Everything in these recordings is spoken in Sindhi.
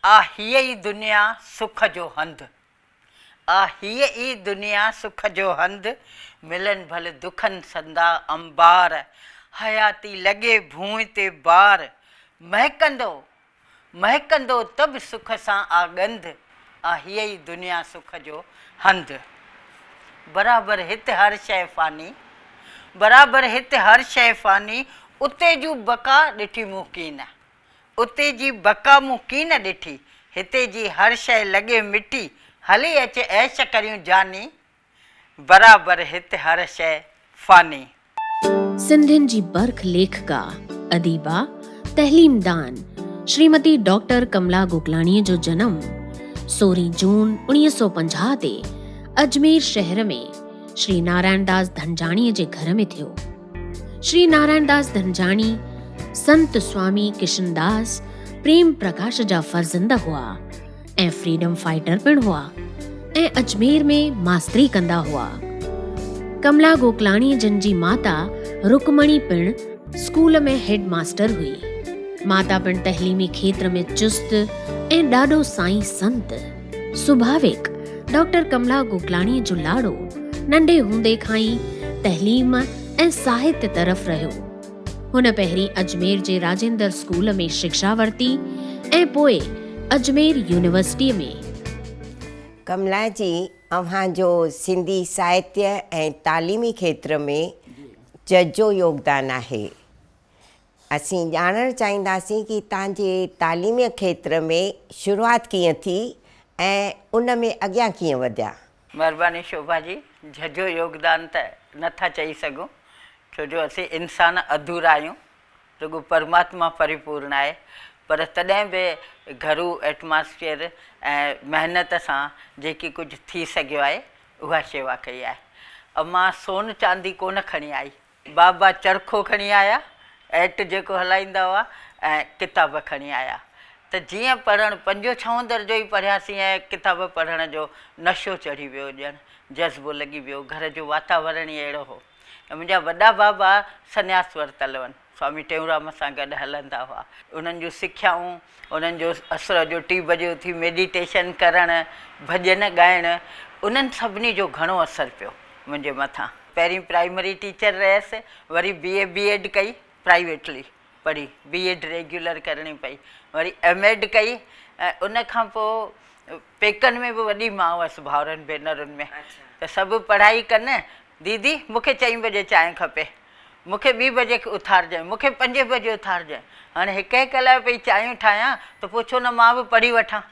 آ هيء ئي دنيا سک جو هنڌ. آ هيء ئي دنيا سک جو هنڌ، ملن ڀل دکن سندا انبار، حياتي لڳي ڀونء تي بار، مهڪندو، مهڪندو ته به سک سان آ ڳنڌ، آ هيء ئي دنيا سک جو هنڌ. برابر هت هر شيء فاني، برابر هت هر شيء فاني، اتي جون بقا ڏٺي مون ڪين. اتي جي بقا مون ڪين ڏٺي، هتي جي هر شيء لڳي مٺي، هلي اچ عيش ڪريون جاني، برابر هت هر شيء فاني. سنڌين جي برک ليکڪا، اديبه، تعليمدان شريمتي ڊاڪٽر ڪملا گوڪلاڻيء جو جنم سورهين جون 1950 تي اجمير شهر ۾ شري نارائڻ داس ڌنجاڻيء جي گهر ۾ ٿيو. شري نارائڻ داس ڌنجاڻي، سنت سوامي ڪشنداس پريم پرڪاش جا فرزند هئا ۽ فريڊم فائٽر پڻ هئا ۽ اجمير ۾ ماستري ڪندا هئا. ڪملا گوڪلاڻي جن جي ماتا رڪمڻي پڻ اسڪول ۾ هيڊ ماستر هئي. ماتا پڻ تعليمي کيتر ۾ چست ۽ ڏاڏو سائين سنت. سڀاويڪ ڊاڪٽر ڪملا گوڪلاڻيء جو لاڙو ننڍي هوندي کان ئي تعليم ۽ ساهتيه طرف رهيو. هن پهرين اجمير جي راجيندر اسڪول ۾ شڪشا ورتي ۽ پوء اجمير يونيورسٽيء ۾. ڪملا جي اوهان جو سنڌي ساهتيه ۽ تعليمي کيتر ۾ جهجهو يوگدان آهي. اسين ڄاڻڻ چاهينداسين ڪي توهان جي تعليمي کيتر ۾ شروعات ڪيئن ٿي ۽ ان ۾ اڳيان ڪيئن وڌيا؟ مھرباني شوڀا جي، جھجھو يوگدان ته نه ٿا چئي سگھون ڇو جو اسين انسان اڌورا آھيون، رڳو پرماتما پريپورڻ آھي، پر تڏھن به گھرو ايٽماسفيئر ۽ محنت سان جيڪي ڪجھ ٿي سگھيو آھي اھا شيوا ڪئي آھي. امان سون چاندي ڪونه کڻي آئي. بابا چرخو کڻي آيا، ايٽ جيڪو هلائيندا هئا ۽ ڪتاب کڻي آيا ته جيئن پڙهڻ پنجون ڇهون درجو ئي پڙهياسين ۽ ڪتاب پڙهڻ جو نشو چڙهي ويو ڄڻ جذبو لڳي ويو گهر جو واتاورڻ ئي اهڙو هو ۽ منهنجا وڏا بابا سنياس ورتل هئن سوامي ٽيئونرام سان گڏ هلندا هئا انهن جون سکيائون انهن جو اسر جو ٽي بجي اٿي ميڊيٽيشن ڪرڻ ڀڄن ڳائڻ انهن سڀني جو گهڻو اثر پيو منهنجي مٿان. پهرين پرائمري ٽيچر رهيس، وري بي اي بي ايڊ ڪئي، پرائيويٽلي پڙهي بي ايڊ ريگيولر ڪرڻي پئي، وري ايم ايڊ ڪئي ۽ ان کان پوء پيڪن ۾ به وڏي مان هئس ڀائرن ڀينرن ۾ ته سڀ پڙهائي ڪن، ديدي مون کي چئين بجي چانهه کپي، مون کي ٻي بجي اٿارجانء، مون کي پنجين بجي اٿارجانء، هاڻي هڪ هڪ لاء پئي چانهيون ٺاهيان ته پوء ڇو نه مان به پڙهي وٺان.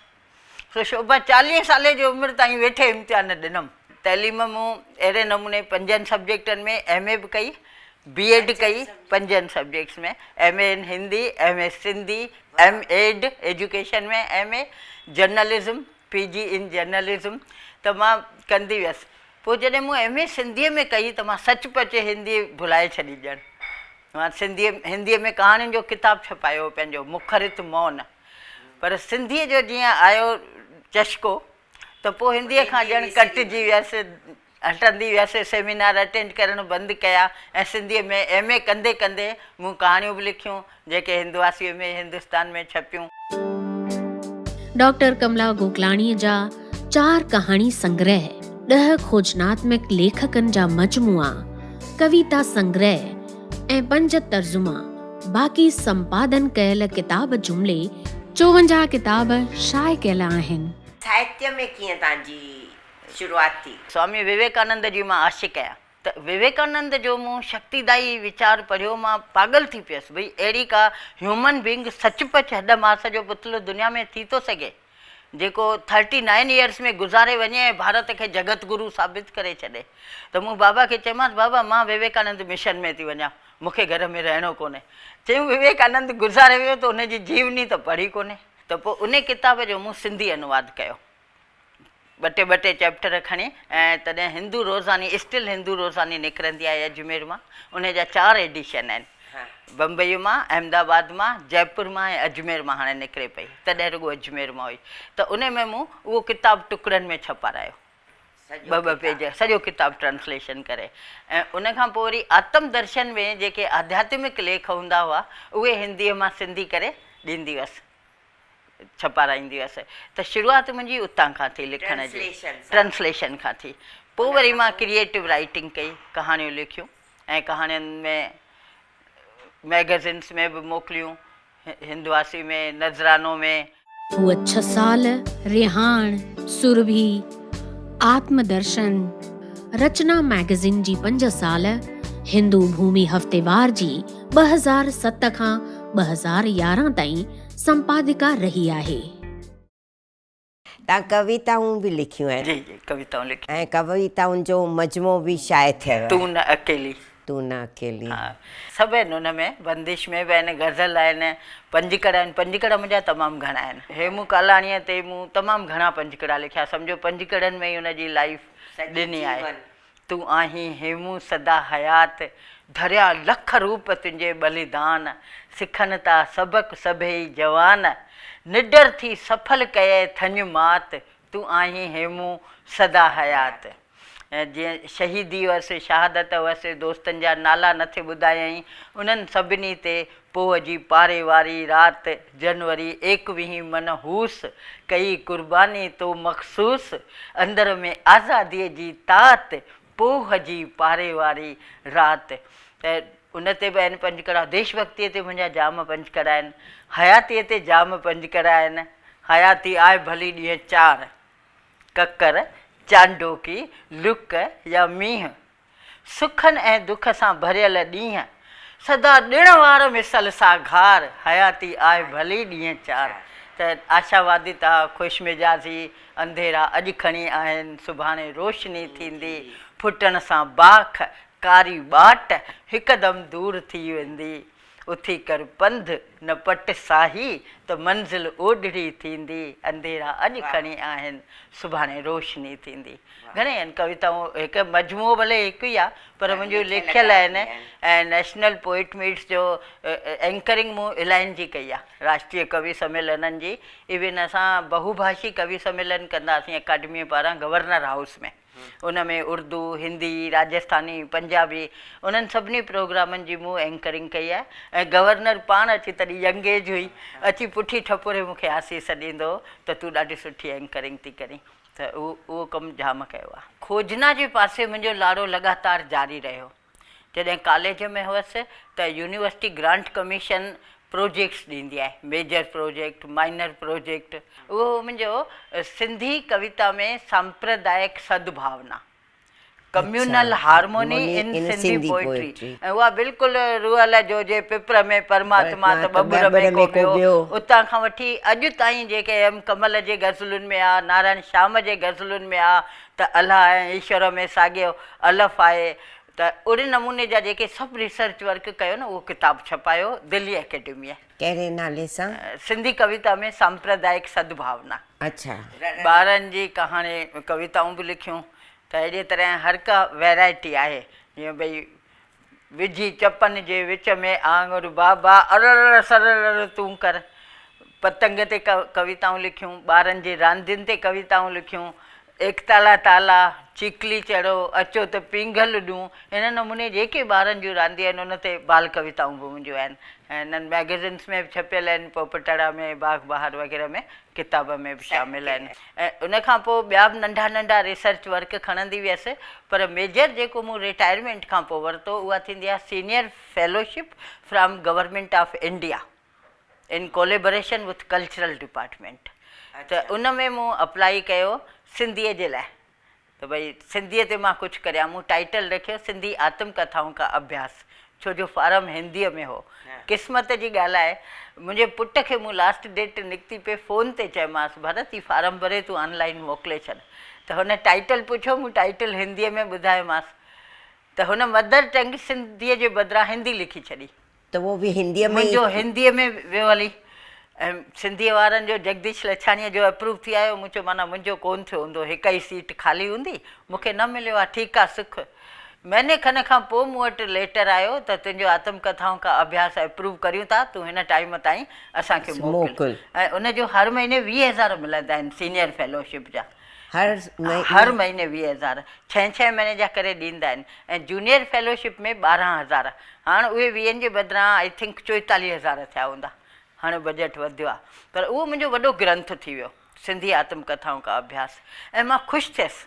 سو شوڀا چاليهين سالين جي عمر تائين ويٺي امتحان ڏنم. تعليم مون اهڙي نموني پنجن سبجيڪٽن ۾ ايم اي به ڪئي، بي ايڊ ڪئي پنجن subjects ۾ M A in Hindi, M A Sindhi, M Ed education ۾ M A journalism, P G in journalism ته مان ڪندي ويس. پوء جڏهن مون ايم اي سنڌيء ۾ ڪئي ته مان سچ پچ هندي ڀلائي ڇڏي ڄڻ. مان سنڌيء هنديء ۾ ڪهاڻين جو ڪتاب ڇپايو هو پنهنجو مکرت مون. پر سنڌيء جو جيئن آيو چشڪو ته پوء هنديء کان ڄڻ ڪٽجي ويس، هٽندي ويس، سيمينار اٽينڊ ڪرڻ بند ڪيا ۽ سنڌيء ۾ ايم اي ڪندي ڪندي مون ڪهاڻيون به لکيون، جيڪي هندواسيء ۾ هندستان ۾ ڇپيون. ڊاڪٽر ڪملا گوڪلاڻيء جا چار ڪهاڻي سنگرهه، ڏهه کوجناتمڪ ليکڪن جا مجموعا، ڪويتا سنگرهه ۽ پنج ترجما، باقي سمپادن ڪيل ڪتاب جملي 54 ڪتاب شايع ڪيل آهن. ساهتيه ۾ ڪيئن توهان جي شروعات ٿي؟ سوامي وويڪانند جي مان عاشق آهيان ته وويڪانند جو مون شڪتيدائي ويچار پڙهيو مان پاڳل ٿي پيس ڀئي اهڙي ڪا هيومن بينگ سچ پچ هڏ ماس جو پتلو دنيا ۾ ٿي ٿو سگهي جيڪو ٿرٽي نائن ايئرس ۾ گذاري وڃي ۽ ڀارت کي جڳت گرو ثابت ڪري ڇڏي ته مون بابا کي چيومانس بابا مان وويڪانند مشن ۾ ٿي وڃان مون کي گهر ۾ رهڻو ڪونهي. چيائون وويڪانند گذاري ويو ته ان جي جيوني ته پڙهي ڪونهي. ته پوء انهي ڪتاب جو مون سنڌي انواد ڪيو. ٻه ٽي ٻه ٽي چئپٽر کڻي ۽ تڏهن هندو روزاني اسٽل هندو روزاني نڪرندي آهي اجمير مان انهي جا چار ايڊيشن آهن. بمبئي مان، احمد آباد مان، جئپور مان ۽ اجمير مان هاڻي نڪري پئي. تڏهن رڳو اجمير مان هئي. ته انهي ۾ مون اهو ڪتاب ٽڪڙن ۾ ڇپارايو. ٻه ٻه پيج سڄو ڪتاب ٽرانسليشن ڪري ۽ ان کان پوء وري آتم درشن ۾ جيڪي آڌياتمڪ ليک هوندا هئا اهي هنديء مان سنڌي ڪري ڏيندي هيس. ڇپارائيندي هيس ته شروعات منهنجي اتان کان ٿي لکڻ جي ٽرانسليشن کان ٿي. پوء وري مان ڪريئيٽو رائيٽنگ ڪئي، ڪهاڻيون لکيون ۽ ڪهاڻين ۾ مئگزينس ۾ به موڪليون، هندواسي ۾، نذرانو ۾. هوء ڇهه سال رهاڻ، سرڀي، آتم درشن، رچنا مئگزين جي پنج سال، هندو ڀومي هفتيوار جي 2007 کان 2011 تائين سمپادڪا رهي آهي. تان ڪويتائون به لکيون آهن. جي جي ڪويتائون لکيون. ۽ ڪويتائن جو مجموعو به شايع ٿيو آهي. تون نه اڪيلي. تون نه اڪيلي. ها سڀ آهن ان ۾ بندش ۾ به آهن غزل آهن پنجڪڙا آهن پنجڪڙا منهنجا تمام گهڻا آهن هيمون ڪالاڻيء تي مون تمام گهڻا پنجڪڙا لکيا سمجهو پنجڪڙن ۾ ئي ان جي لائيف ڏني آهي. تون آهين هيمون سدا حيات، ڌريا لک روپ تنهنجي ٻليدان، سکن ٿا سبق سڀيئي جوان، نڊر ٿي سڦل ڪيئي ٿڃ مات، تون آهين هيمون سدا حيات. جيئن شهيدي هئس، شهادت هئس، دوستن جا نالا نه ٿي ٻڌايائين، انهن سڀني تي پوهه جي پاري واري رات جنوري ايڪويهين منحوس ڪئي قرباني تو مخصوص اندر ۾ آزاديء جي تات پوهه جي پاري واري رات ته ان تي به آهن پنجڪڙا ديش ڀڳتيء تي منهنجا جام پنجڪڙا آهن حياتيء تي جام پنجڪڙا آهن حياتي آء ڀلي ڏينهن چار ڪڪر چانڊوڪي لڪ يا مينهن سکن ۽ دک سان ڀريل ڏينهن، سدا ڏڻ وار مثل ساگهار، حياتي آهي ڀلي ڏينهن چار ته آشاواديتا، خوش مزاجي، انڌيرا اڄ کڻي آهن، سڀاڻي روشني ٿيندي، ڦٽڻ سان باک، ڪاري ٻاٽ، هڪدم دور ٿي ويندي. اٿي ڪر پنڌ، نه پٽ ساهي، ته منزل اوڍڙي ٿيندي، انڌيرا اڄ کڻي آهن، سڀاڻي روشني ٿيندي. گهڻي آهن ڪويتائون، هڪ مجموعو ڀلي هڪ ئي آهي، پر منهنجون لکيل آهن ۽ نيشنل پوئٽ ميٽس جو اينڪرنگ مون الائن جي ڪئي آهي، راشٽريه ڪوي سميلنن جي، ايون اسان بهوڀاشي ڪوي سميلن ڪندا هئاسين اڪاڊميء پاران گورنر هائوس ۾. ان ۾ اردو، هندي، راجسٿاني، پنجابي انهن سڀني پروگرامن جي مون اينڪرنگ ڪئي آهي ۽ گورنر پاڻ اچي تڏهن ينگ ايج هئي اچي پٺي ٺپوري مون کي آسيس ڏيندو هو ته تون ڏاڍي سٺي اينڪرنگ ٿي ڪرين ته اهو ڪم جام ڪيو آهي. کوجنا جي پاسي منهنجو لاڙو لڳاتار جاري رهيو. جڏهن ڪاليج ۾ هئس ته يونيورسٽي گرانٽ ڪميشن پروجيڪٽس ڏيندي آهي، ميجر پروجيڪٽ، مائنر پروجيڪٽ. اهو هو منهنجو سنڌي ڪويتا ۾ سامپردائڪ Sadbhavna, Communal Harmony in Sindhi Poetry، ۽ اها بلڪل روحل جو جي پپر ۾ پرماتما ته ٻٻر ۾ ڪو ٻيو، اتان کان وٺي اڄ تائين جيڪي ايم ڪمل جي غزلن ۾ آ، نارائڻ شيام جي غزلن ۾ آ ته الله ۽ ايشور ۾ ساڳيو الف آهي ته اهڙي نموني جا جيڪي سڀ ريسرچ ورڪ ڪيو نه اهو ڪتاب ڇپايو دلي اڪيڊميء. ڪهڙي نالي سان؟ سنڌي ڪويتا ۾ سامپردائڪ سدڀاونا. اڇا. ٻارن جي ڪهاڻي ڪويتائون به لکيون ته اهڙيء طرح هر ڪا ويرائٽي آهي جيئن ڀئي وجهي چپن جي وچ ۾ آڱر بابا ارڙ سرڙ تون ڪر. پتنگ تي ڪويتائون لکيون، ٻارن جي راندين تي ڪويتائون لکيون، ايڪتالا تالا، چيڪلي چڙهو، اچو ته پينگهه لڏون، ان نموني جيڪي ٻارن جون رانديون آهن ان تي بال ڪويتائون به منهنجون آهن ۽ انهن مئگزينس ۾ به ڇپيل آهن، پوپٽڙا ۾، باغ بهار وغيره ۾ ڪتاب ۾ به شامل آهن ۽ ان کان پوء ٻيا به ننڍا ننڍا ريسرچ ورڪ کڻندي ويس پر ميجر جيڪو مون رٽائرمينٽ کان پوء ورتو اها ٿيندي آهي senior fellowship from government of India in collaboration with cultural department ته ان ۾ مون اپلائي ڪيو سنڌيء جي لاء ته ڀئي سنڌيء تي مان ڪجهه ڪريان. مون ٽائيٽل رکيو سنڌي آتم ڪٿائون ڪا اڀياس ڇو جو فارم هنديء ۾ هو. قسمت جي ڳالهه آهي منهنجي پٽ کي مون لاسٽ ڊيٽ نڪتي پئي فون تي چيومانس ڀرت هي فارم ڀري تون آن لائين موڪلي ڇڏ ته هن ٽائيٽل پڇيو مون ٽائيٽل هنديء ۾ ٻڌايومانس ته هن مدر ٽنگ سنڌيء جي بدران هندي لکي ڇڏي. ته اهو به هنديء ۾ ئي. منهنجو هنديء ۾ ويو هلي ۽ سنڌيء وارن جو جگديش لڇاڻيء جو اپروو ٿي آيو. مون چيو معنيٰ منهنجو ڪونه ٿيو هوندو، هڪ ئي سيٽ خالي هوندي، مون کي نه مليو آ، ٺيڪ آ سک. مهيني کن کان پوء مون وٽ ليٽر آيو ته تنهنجو آتم ڪٿائون ڪا اڀياس اپروو ڪريون ٿا، تون هن ٽائيم تائين اسان کي موڪل. ۽ ان جو هر مهيني 20 هزار ملندا آهن سينيئر فيلوشپ جا. هر مهيني 20 هزار، ڇهين ڇهين مهيني جا ڪري ڏيندا آهن ۽ جونيئر فيلوشپ ۾ 12 هزار. هاڻ اهي ويهن جي بدران I think 44 هزار ٿيا هوندا. هاڻي بجيٽ وڌيو آهي پر اهو منهنجو وڏو گرنٿ ٿي ويو سنڌي آتم ڪٿائون ڪا اڀياس ۽ مان خوش ٿيس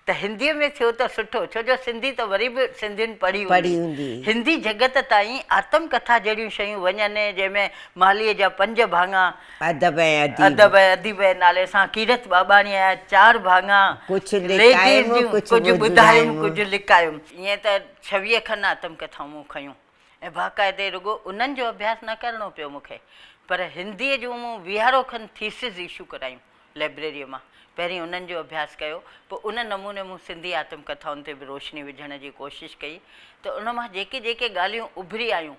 ته هنديء ۾ ٿيو ته سٺو ڇو جو سنڌي ته وري به سنڌين پڙهي هوندي. هندي جڳت تائين آتم ڪٿا جهڙيون شيون وڃن جنهن ۾ مالهيء جا پنج ڀاڱا، ادب ۽ اديب، ادب ۽ اديب جي نالي سان ڪيرت ٻاٻاڻيء جا چار ڀاڱا، ڪجهه ليڊيز لڪايم جون ڪجهه ڪجهه ٻڌايم ٻڌايم. ڪجهه لڪايم. ائين ته 26 کن آتم ڪٿائون مون کنيون ۽ باقاعدي رڳو انهن جو اڀياس نه ڪرڻو پيو مون کي پر هنديء جون مون ويهارو کن ٿيسز اشو ڪرايون. لئبريريء مان پهرين انهن جو اڀياس ڪيو، پوء ان نموني مون سنڌي آتم ڪٿائن تي به روشني وجهڻ جي ڪوشش ڪئي ته ان مان جيڪي جيڪي ڳالهيون اڀري آيون،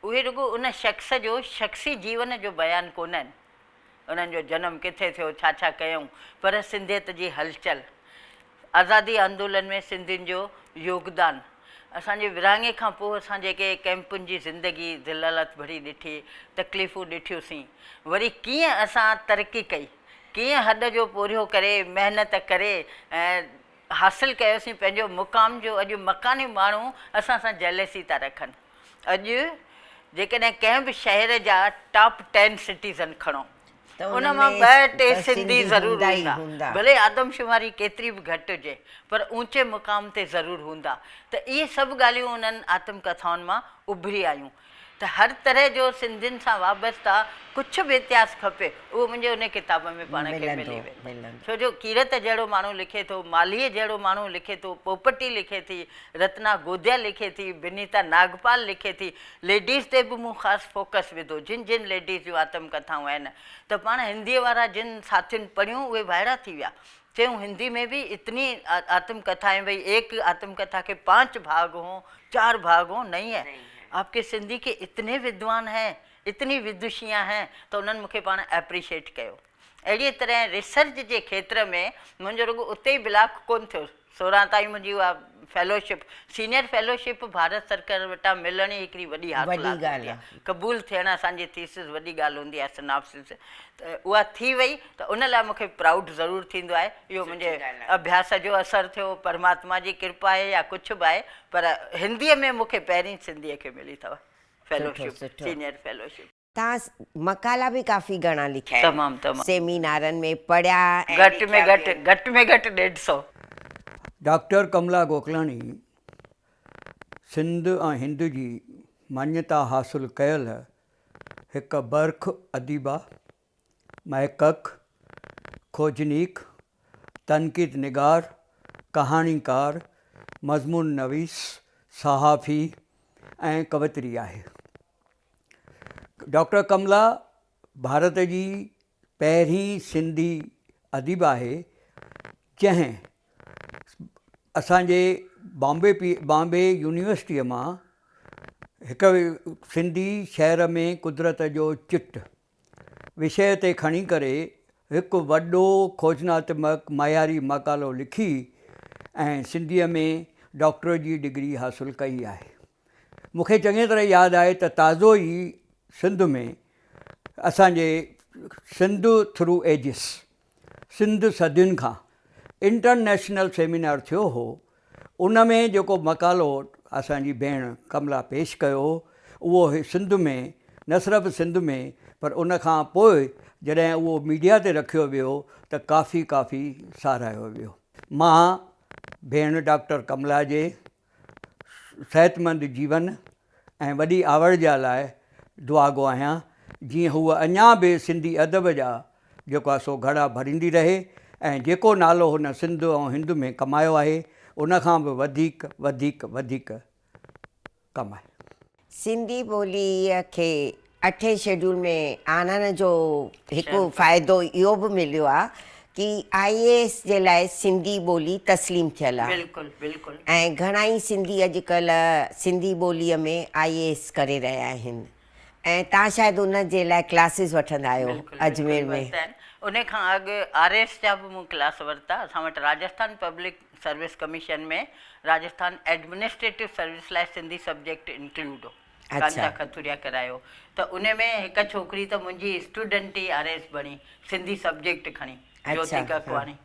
اهي رڳو ان شخص جو شخصي جيون جو بيان ڪونهن، انهن جو جنم ڪٿي ٿيو، ڇا ڇا ڪيائون، پر سنڌيت جي هلچل، آزادي آندولن ۾ سنڌين جو يوگدان، اسان جي ورهاڱي کان پوء اسان جيڪي ڪئمپن جي زندگي ذلالت ڀري ڏٺي، تڪليفون ڏٺيوسين، وري ڪيئن اسان ترقي ڪئي، ڪيئن هڏ جو پورهيو ڪري، محنت ڪري ۽ حاصل ڪيوسين پنهنجو مقام جو اڄ مڪاني ماڻهو اسان سان جيلسي ٿا رکن. اڄ جيڪڏهن ڪنهن به شهر جا ٽاپ ٽين سٽيزن کڻو ته ان ان مان ۾ ٻه ٽي ته سنڌي سنڌي ضرور هوندا ئي هوندا. هوندا. ڀلي آدمشماري ڪيتري به گهٽ هجي پر اونچي مقام تي ضرور هوندا ته اهي سڀ ڳالهيون انهن آتم ڪٿائن مان اڀري آيون ته هر طرح جو سنڌين سان وابسته ڪجهه به اتهاس کپي اهو منهنجي ان ڪتاب ۾ پاڻ کي ملندو ملي ويندو. ملندو. ڇو جو ڪيرت جهڙو ماڻهو لکي ٿو، مالهيء جهڙو ماڻهو لکي ٿو، پوپٽي لکي ٿي، رتنا گوديا لکي ٿي، بنيتا ناگپال لکي ٿي، ليڊيز تي به مون خاص فوڪس وڌو، جن جن ليڊيز جون آتم ڪٿائون آهن ته پاڻ هنديء وارا جن ساٿين پڙهيون اهي وائڙا ٿي ويا، چيائون هندي ۾ به اتني آتم ڪٿائين ڀئي ايڪ آتم ڪٿا کي پانچ ڀاڳ هون چار ڀاڳ هون نهين هي، آپ ڪي سنڌي ڪي اتني ودوان هين، اتني ودشيان هين ته انهن مون کي پاڻ ايپريشيٽ ڪيو. اهڙيء طرح ريسرچ جي کيتر ۾ منهنجو رڳو اتي ئي بلاڪ ڪونه ٿيو. 16 تائين منهنجي اها فيلوشپ، سينئر فيلوشپ ڀارت سرڪار وٽان ملڻ ئي هڪڙي وڏي حاصلات هوندي آهي. قبول ٿيڻ اسان جي ٿيسز وڏي ڳالهه هوندي آهي، سناپسز ته اها ٿي وئي ته ان لاء مون کي پرائوڊ ضرور ٿيندو آهي. اهو منهنجي اڀياس جو اثر ٿيو، پرماتما جي ڪرپا آهي يا ڪجهه به آهي پر هنديء ۾ مون کي پهرين سنڌيء کي ملي اٿو فيلوشپ، سينئر فيلوشپ. توهان مقالا به ڪافي گهڻا لکيا آهن. تمام تمام. سيمينارن ۾ پڙهيا ۽ گهٽ ۾ لکيا گهٽ به آهن. گهٽ ۾ گهٽ ڏيڍ سئو. ڊاڪٽر ڪملا گوڪلاڻي سنڌ ۽ هند جي مڃتا حاصل ڪيل هڪ برک اديبه، محقق، کوجنيڪ، تنقيد نگار، ڪهاڻيڪار، مضمون نويس، صحافي ۽ ڪويتري آهي. ڊاڪٽر ڪملا ڀارت جي پهرين سنڌي اديبه آهي جنهن اسان جي بامبي پي بامبي يونيورسٽيء مان هڪ سنڌي شعر ۾ قدرت جو چٽ وشيه تي کڻي ڪري هڪ وڏو کوجناتمڪ معياري مقالو لکي ۽ سنڌيء ۾ ڊاڪٽر جي ڊگري حاصل ڪئي آهي. مون کي چڱيء طرح ياد آهي ته تازو ئي سنڌ ۾ اسان جي سنڌ ٿرو ايجز، سنڌ صدين کان، انٽرنيشنل سيمينار ٿيو هو، ان ۾ جيڪو مقالو اسان جي ڀيڻ ڪملا پيش ڪيو هو، اهو سنڌ ۾ نه صرف سنڌ ۾ پر ان کان پوء جڏهن اهو ميڊيا تي رکيو ويو ته ڪافي ڪافي ساراهيو ويو. مان ڀيڻ ڊاڪٽر ڪملا جي صحتمند جيون ۽ وڏي آوڙ جا لاء دعاگو آهيان جيئن هوء اڃا به سنڌي ادب جا جيڪو آهي سو گهڙا ڀريندي رهي ۽ جيڪو نالو هن سنڌ ۽ هند ۾ ڪمايو آهي ان کان به وڌيڪ وڌيڪ وڌيڪ ڪمائي. سنڌي ٻوليء کي اٺين شيڊول ۾ آڻڻ جو هڪ فائدو اهو به مليو آهي ڪي آء اي ايس جي لاء سنڌي ٻولي تسليم ٿيل آهي بلڪل بلڪل. ۽ گهڻا ئي سنڌي اڄڪلهه سنڌي ٻوليء ۾ آء اي ايس ڪري رهيا آهن ۽ توهان شايد ان جي لاء ڪلاسز وٺندا آهيو بلڪل اجمير بلڪل ۾. ورتا آهن ان کان اڳ آر ايس جا به مون ڪلاس ورتا اسان وٽ Rajasthan public service commission ۾ Rajasthan administrative service لاء سنڌي سبجيڪٽ انڪلوڊ هو ڪانتا کٿوريا ڪرايو ته ان ۾ هڪ ڇوڪري ته منهنجي اسٽوڊنٽ ئي آر ايس بڻي سنڌي سبجيڪٽ کڻي جوتي ڪڪواڻي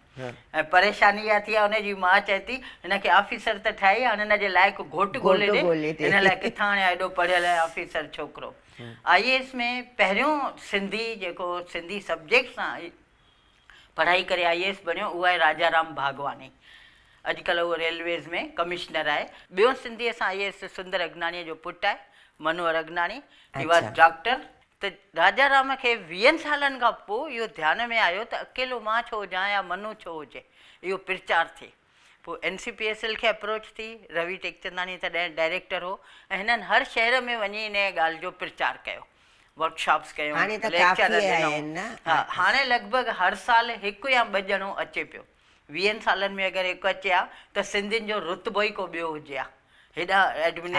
۽ پريشاني اها ٿي آهي ان جي ماء چئي ٿي هن کي آفيسر ته ٺاهي هاڻي هن جي لائق گهوٽ ڳولي ڏي هن لاء ڪٿان آڻيان ايڏو پڙهيل ۽ آفيسر ڇوڪرو. آء اي ايس ۾ پهريون سنڌي جيڪو سنڌي سبجيڪٽ سان پڙهائي ڪري آء اي ايس بڻيو اهو آهي راجا رام ڀاڳواڻي. اڄڪلهه اهو ريلويز ۾ ڪمشنر آهي. ٻيو سنڌيء سان آء اي ايس سندر اگناڻيء جو پٽ آهي، Manohar Agnani. He was doctor. ته راجا رام کي ويهن سالن کان پوء اهو ڌيان ۾ آيو ته اڪيلو مان ڇو هجان يا منو ڇو هجي، اهو پرچار ٿئي. پوء N C P S L کي اپروچ ٿي، روي ٽيڪچنداڻي تڏهن ڊائريڪٽر هو ۽ هنن هر شهر ۾ وڃي انهيء ڳالهه جو پرچار ڪيو. ورڪشاپس ڪيون، هاڻي ته ليڪچر ڪافي ڏنائون. آهن نه؟ ها، هاڻي لڳ ڀڳ هر سال هڪ يا ٻه ڄڻو اچي پيو. ويهن سالن ۾ اگر هڪ اچي ها ته سنڌين جو رتبو ئي ڪو ٻيو هجي ها. هيڏا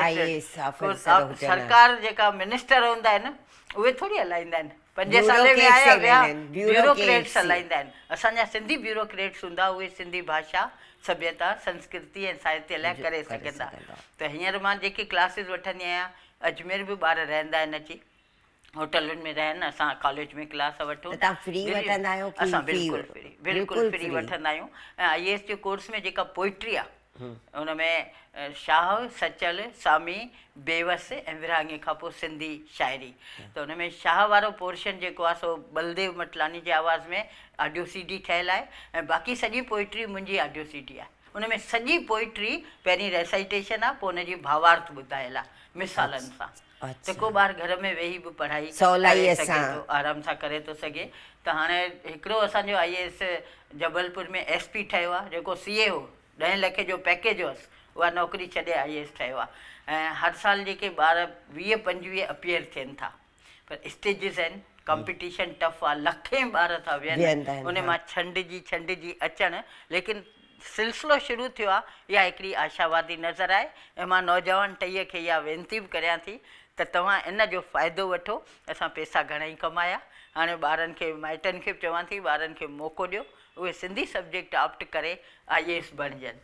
IAS officer هجن ها. سرڪار جيڪا منسٽر هوندا آهن اهي ٿوري هلائيندا آهن. پنجين سالي ۾ آيا ويا بيوروڪريٽس هلائيندا آهن. اسان جا سنڌي بيوروڪريٽس هوندا اهي سنڌي ڀاشا، سڀيتا، سنسڪرتي ۽ ساهتيه لاء ڪري سگهندا. ته هينئر مان جيڪي ڪلاسز وٺندي آهيان اجمير به ٻار رهندا آهن اچي هوٽلن ۾ رهن اسان ڪاليج ۾ ڪلاس وٺون ته توهان فري وٺندا آهيو ڪي اسان بلڪل فري بلڪل فري وٺندا آهيون ۽ آئي ايس جي ڪورس ۾ جيڪا پوئٽري آهي ان ۾ شاهه سچل سامي بيوس ۽ ورهاڱي کان پوء سنڌي شاعري ته ان ۾ شاهه وارو پورشن جيڪو آهي سو بلديو مٽلاڻي جي آواز ۾ آڊيو سي ڊي ٺهيل آهي ۽ باقي سڄي پوئٽري منهنجي آڊيو سي ڊي آهي ان ۾ سڄي پوئٽري پهرين ريسائيٽيشن آ پوء ان جي ڀاوارٿ ٻڌايل آ مثالن سان ته ڪو ٻار گهر ۾ ويهي به پڙهائي ڪري سگهي ٿو آرام سان ڪري ٿو سگهي ته هاڻي هڪڙو اسان جو I A S Jabalpur ۾ S P ٺهيو آ جيڪو سي اي هو ڏهين لکين جو پيڪيج هوس اها نوڪري ڇڏي آئي اي ايس ٺهيو آ ۽ هر سال جيڪي ٻار 20 25 اپيئر ٿين ٿا پر اسٽيجز آهن ڪمپيٽيشن ٽف آ لکين ٻار ٿا ويهن ان مان ڇنڊجي ڇنڊجي اچڻ ليڪن سلسلو شروع ٿيو آ اها هڪڙي آشاوادي نظر آهي ۽ مان نوجوان ٽهيء کي اها وينتي به ڪريان ٿي ته توهان ان جو فائدو وٺو اسان پيسا گهڻا ئي ڪمايا هاڻي ٻارن کي مائٽن کي به چوان ٿي ٻارن کي موقعو ڏيو اهي سنڌي سبجيڪٽ آپٽ ڪري آئي اي ايس بڻجن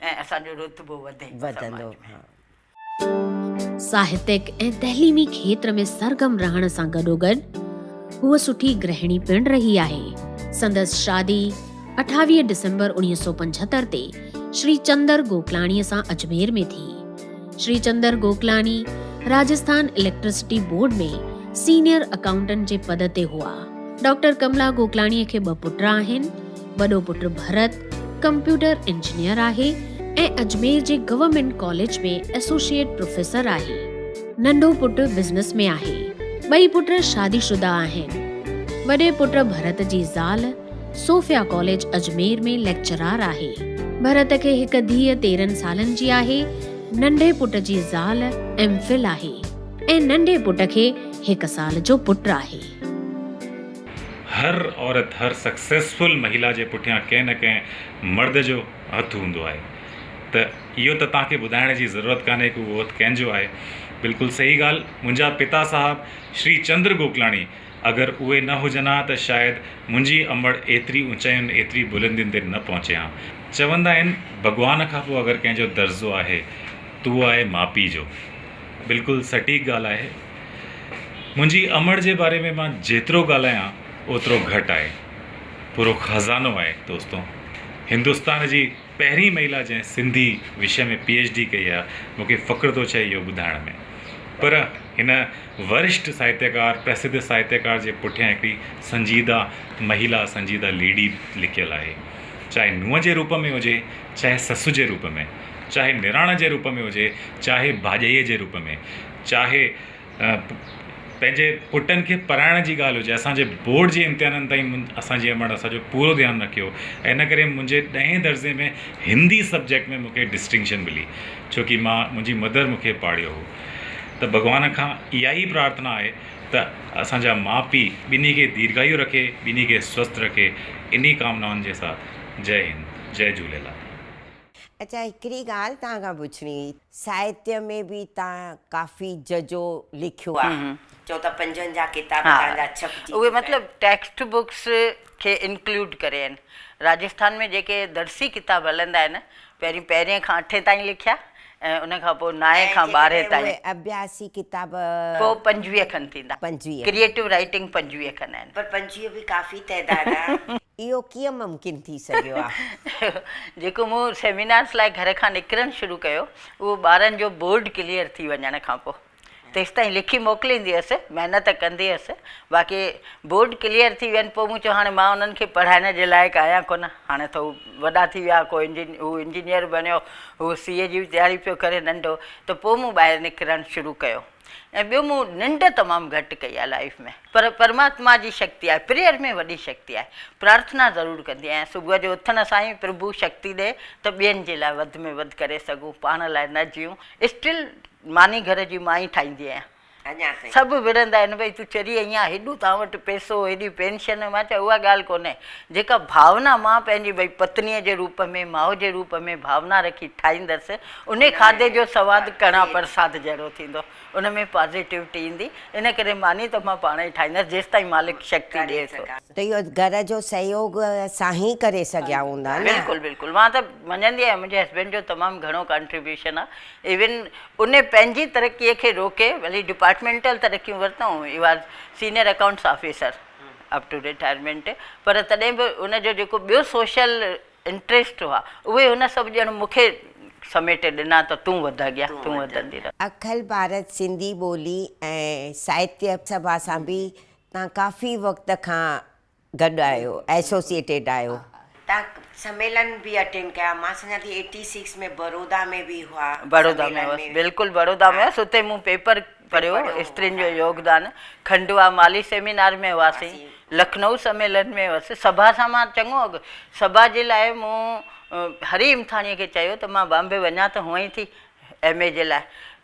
۽ اسان جو رتبو وڌي وڌندو سماج ۾. ها. ساهتيڪ ۽ تعليمي کيتر ۾ سرگرم رهڻ سان گڏوگڏ هوء سٺي گرهڻي پڻ رهي آهي. سندس شادي 28 ڊسمبر 1975 تي شري چندر گوڪلاڻيء سان اجمير ۾ ٿي. Shri Chandar Goklani Rajasthan electricity board ۾ senior accountant جي پد تي هئا. ڊاڪٽر ڪملا گوڪلاڻيء کي ٻه پٽ آهن. وڏو پٽ ڀرت ڪمپيوٽر انجنيئر آهي ۽ اجمير جي گورنمينٽ ڪاليج ۾ ايسوسيئيٽ پروفيسر آهي. ننڍو پٽ بزنس مين آهي. ٻئي پٽ شادي شده آهن. وڏي پٽ ڀرت جي زال صوفيا ڪاليج اجمير ۾ ليڪچرار آهي. ڀرت کي هڪ ڌيء 13 سالن جي آهي. ننڍي پٽ جي زال ايم فل آهي ۽ ننڍي پٽ کي هڪ سال جو پٽ آهي. هر عورت هر سڪسيسفل مهيلا جي پٺيان ڪنهن نه ڪنهن مرد جو هٿ هوندو آهي ته اهو ته توهان کي ٻڌائڻ جي ضرورت ڪانهي ڪه اهو هٿ ڪنهن جو آهي بلڪل صحيح ڳالهه منهنجا پتا صاحب شري چندر گوڪلاڻي اگر اهي نه هجن ها ته شايد منهنجي امڙ ايتري اونچاين ايتري بلندين تي نه پهچي ها چوندا آهن ڀڳوان کان پوء اگر ڪنهن جو درجو آهي ته اهو آهي ماء پيء جو بلڪل سٽيڪ ڳالهه آهي منهنجي امڙ جي باري ۾ مان جيترو ڳالهايان اوترو گهٽ آهي. پورو خزانو آهي دوستو. هندستان جي پهرين مهيلا جنهن سنڌي وشي ۾ پي ايڇ ڊي ڪئي آهي مون کي فخر ٿو ٿئي اهو ٻڌائڻ ۾. پر هن ورشٺ ساهتيڪار پرسڌ ساهتيڪار جي پٺيان هڪڙي سنجيده مهيلا سنجيده ليڊي لڪيل آهي. چاهي نونهن جي روپ ۾ هجي چاهي سس جي روپ ۾ چاهي نراڻ جي روپ ۾ هجي چاهي ڀاڄائيء جي روپ ۾. چاهي پنهنجي پٽن کي پڙهائڻ جي ڳالهه هجي اسان جي بورڊ جي امتحانن تائين اسان جي امڙ اسان جو پورو ڌيان رکيو ۽ ان ڪري منهنجي ڏهين درجي ۾ هندي سبجيڪٽ ۾ مون کي ڊسٽنڪشن ملي ڇو ڪي مان منهنجي مدر مون کي پاڙهيو هو ته ڀڳوان کان اها ئي پرارٿنا آهي ته اسان جا ماء پيء ٻنهي کي ديرگايو رکي ٻنهي کي سوسٿ رکي انهي ڪامنائن جي ساٿ جئي هند جئي جهوليلال. اڇا هڪڙي ڳالهه توهان کان پڇڻي هئي. ساهتيه ۾ به توهان ڪافي ججهو لکيو آهي. چئو ٿا 55 ڪتاب توهان جا ڇپجي اهي چڪا مطلب آهن. ٽيڪسٽ بڪس کي انڪلوڊ ڪري آهن. راجسٿان ۾ جيڪي درسي ڪتاب هلندا آهن پهرين پهرين کان اٺين تائين لکيا ۽ ان کان پوء نائين ۽ کان ٻارهين جيڪڏهن تائين. اهي اڀياسي ڪتاب. پوء 25 کن ٿيندا. 25. ڪريئيٽو رائيٽنگ 25 کن آهن. پر 25 به ڪافي تعداد آهي. اهو ڪيئن ممڪن ٿي سگهيو آ؟ جيڪو مون سيمينارز لاء گهر کان نڪرڻ شروع ڪيو اهو ٻارن جو بورڊ ڪليئر ٿي وڃڻ کان پوء. تيستائين لکي موڪليندي هيس، محنت ڪندي هيس، باقي بورڊ ڪليئر ٿي وين پوء مون چيو هاڻي مان انهن کي پڙهائڻ جي لائق آهيان ڪونه، هاڻي ته هو وڏا ٿي ويا، ڪو هو انجنيئر بڻيو، هو سي اي جي به تياري پيو ڪري ننڍو، ته پوء مون ٻاهر نڪرڻ شروع ڪيو ۽ ٻيو مون ننڊ تمام گهٽ ڪئي آهي لائيف ۾، پر پرماتما جي شڪتي آهي، پريئر ۾ وڏي شڪتي آهي، پرارٿنا ضرور ڪندي آهيان، صبح جو اٿڻ سان ئي پرڀو شڪتي ڏي ته ٻين جي لاء وڌ ۾ وڌ ڪري سگهون، پاڻ لاء نه جيئون، اسٽل ماني گهر جي مان ئي ٺاهيندي آهيان. اڃا تائين. سڀ وڙهندا آهن ڀئي تون چري آئين آهين، هيڏو توهان وٽ پئسو، هيڏي پينشن، مان چيو اها ڳالهه ڪونهي، جيڪا ڀاونا مان پنهنجي ڀئي پتنيء جي روپ ۾، ماء جي روپ ۾ ڀاونا رکي ٺاهيندس، انهي کاڌي جو سواد ڪڻا پرساد جهڙو ٿيندو، ان ۾ پازيٽوٽي ايندي، ان ڪري ماني ته مان پاڻ ئي ٺاهيندس جيستائين مالڪ شڪتي ڏئي ٿو. ته اهو گهر جو سهيوگ سان ئي ڪري سگهيا هوندا نه؟ بلڪل بلڪل مان ته مڃندي آهيان منهنجي هسبينڊ جو تمام گهڻو ڪنٽريبيوشن آهي ايون ان پنهنجي ترقي کي روڪي ڀلي ڊپارٽمينٽل ترقيون ورتائون he was senior accounts officer up to retirement پر تڏهن به ان جو جيڪو ٻيو سوشل انٽريسٽ هئا اهي هن سڀ ڄڻ مون کي سميٽي ڏنا ته تون وڌ اڳيان تون وڌندي رهه. اکل ڀارت سنڌي ٻولي ۽ ساهتيه سڀا سان به تان ڪافي وقت کان گڏ آهيو، ايسوسيئيٽيڊ آهيو. تان سميلن به اٽينڊ ڪيا، مان سمجهان ٿي ايٽي سڪس ۾ برودا ۾ به هئا. بڙودا ۾ هئس، بلڪل بڙودا ۾ هئس، اتي مون پيپر پڙهيو استرين جو يوگدان، کنڊوا مالي سيمينار ۾ هئاسين، لکنؤ سميلن ۾ هئس، سڀا سان مان چڱو اڳ سڀا جي لاء مون هري امٿاڻيء کي چيو ته مان بامبي وڃان ته هونئن ئي ٿي ايم اي جي لاء